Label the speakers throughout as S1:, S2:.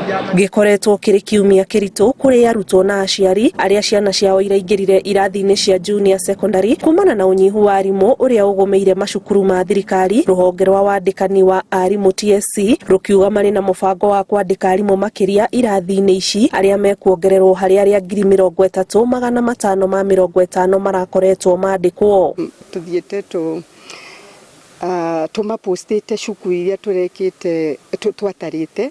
S1: Gĩkoretwo kĩrĩ kiumia kĩritũ kũrĩ arutwo na aciari arĩa ciana ciao iraingĩrire irathi-inĩ cia junior secondary kumana na ũnyihu wa arimũ ũrĩa ũgũmĩire macukuru ma thirikari. Rũhonge rwa wandĩkani wa arimũ TSC rũkiuga marĩ na mũbango wa kwandĩka arimũ makĩria irathi-inĩ ici, arĩa mekuongererwo harĩ arĩa 30,550 marakoretwo mandĩkwo.
S2: Tuthiĩte tu tũmapostĩte cukuru iria tũrekĩte twatarĩte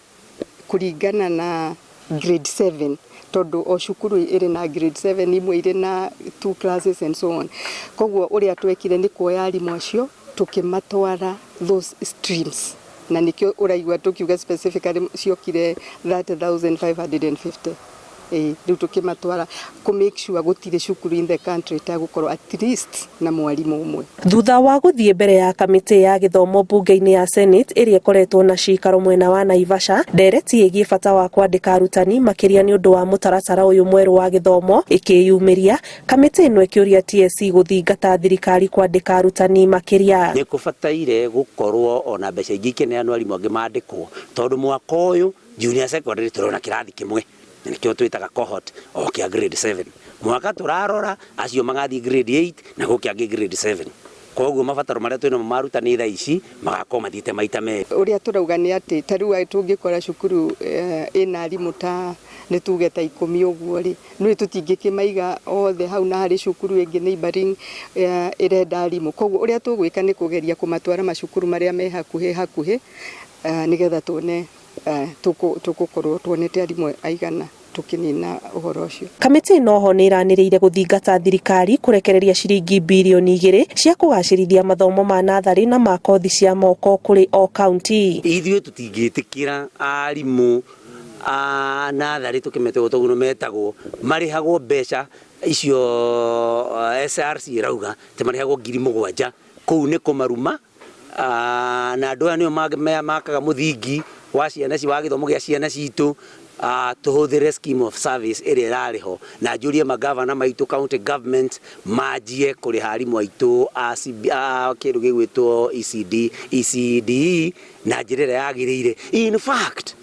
S2: kũringana na grade 7, tondũ o cukuru ĩrĩ na grade 7, imwe irĩ na two classes and so on. Koguo ũrĩa twekire nĩ kuoya arimũ acio tũkĩmatwara those streams, na nĩkĩo ũraigua tũkiuga specifically ciokire 30,550. Ĩĩ, rĩu tũkĩmatwara kũ make sure gũtirĩ cukuru in the country ĩtagũkorwo at least na mwarimũ ũmwe.
S1: Thutha wa gũthiĩ mbere ya kamĩtĩ ya gĩthomo mbunge-inĩ ya Senate ĩrĩa ĩkoretwo na cikaro mwena wa Naivasha, ndereti ĩgiĩ bata wa kwandĩka arutani makĩria nĩ ũndũ wa mũtaratara ũyũ mwerũ wa gĩthomo ĩkĩyumĩria. Kamĩtĩ ĩno ĩkĩũria TSC gũthingata thirikari kwandĩka arutani makĩria.
S3: Nĩ kũbataire gũkorwo ona mbeca ingĩ ikĩneanwo, arimũ angĩ mandĩkwo, tondũ mwaka ũyũ junior secondary tũrona kĩrathi kĩmwe na nĩkĩo twĩtaga cohort o kĩa grade 7. Mwaka tũrarora acio magathiĩ grade 8 na gũkĩ angĩ grade 7, koguo mabataro marĩa twĩnamo ma arutani thaa ici magakorwo mathiĩte maita merĩ.
S2: Ũrĩa tũrauga nĩ atĩ ta rĩu tũngĩkora cukuru ĩna arimũ ta nĩ tuge ta 10 ũguo rĩ, nĩ tũtingĩkĩmaiga othe hau, na harĩ cukuru ĩngĩ neighboring ĩrenda arimũ. Koguo ũrĩa tũgwĩka nĩ kũgeria kũmatwara macukuru marĩa me hakuhĩ hakuhĩ, nĩgetha tuone tũgũkorwo tuonete arimũ aigana tũkĩnina ũhoro ũcio.
S1: Kamĩtĩ ĩno oho nĩ ĩranĩrĩire gũthingata thirikari kũrekereria ciringi birioni 2 cia kũgacĩrithia mathomo ma natharĩ na ma kothi cia moko kũrĩ o kaunti.
S3: Ithuĩ tũtingĩtĩkĩra arimũ a natharĩ, tũkĩmete ũguo metagwo, marĩhagwo mbeca icio SRC ĩrauga atĩ marĩhagwo 7,000. Kũu nĩ kũmaruma, na andũ aya nĩo makaga mũthingi wa ciana wa gĩthomo gĩa ciana citũ. Tũhũthĩre scheme of service ĩrĩa ĩrarĩ ho, na njũrie magavana maitũ, county government, manjie kũrĩha arimũ aitũ a kĩndũ gĩgwĩtwo ECD, ECDE na njĩra ĩrĩa yagĩrĩire. In fact,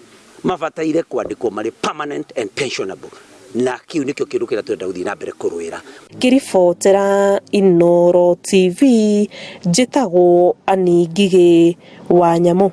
S3: mabataire kwandĩkwo marĩ permanent and pensionable, na kĩu nĩkĩo kĩndũ kĩrĩa tũrenda gũthiĩ na mbere kũrũĩra.
S1: Ngĩribotera Inooro TV, njĩtagwo Annie Ngigĩ wa Nyamũ.